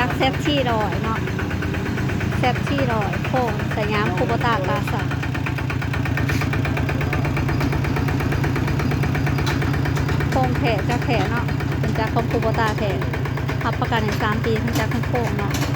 ຈາກ ແຊັດທີຮ້ອຍເນາະ ແຊັດທີຮ້ອຍ ໂຄ້ງສະຫຍາມ ຄູໂບຕ້າ ຕາສັກ ໂຄ້ງແທ້ຈາກແທ້ເນາະ ເປັນຈາກຂອງຄູໂບຕ້າແທ້ ຮັບປະກັນໃຫ້ສາມປີ ທັງຈາກທັງໂຄ້ງເນາະ.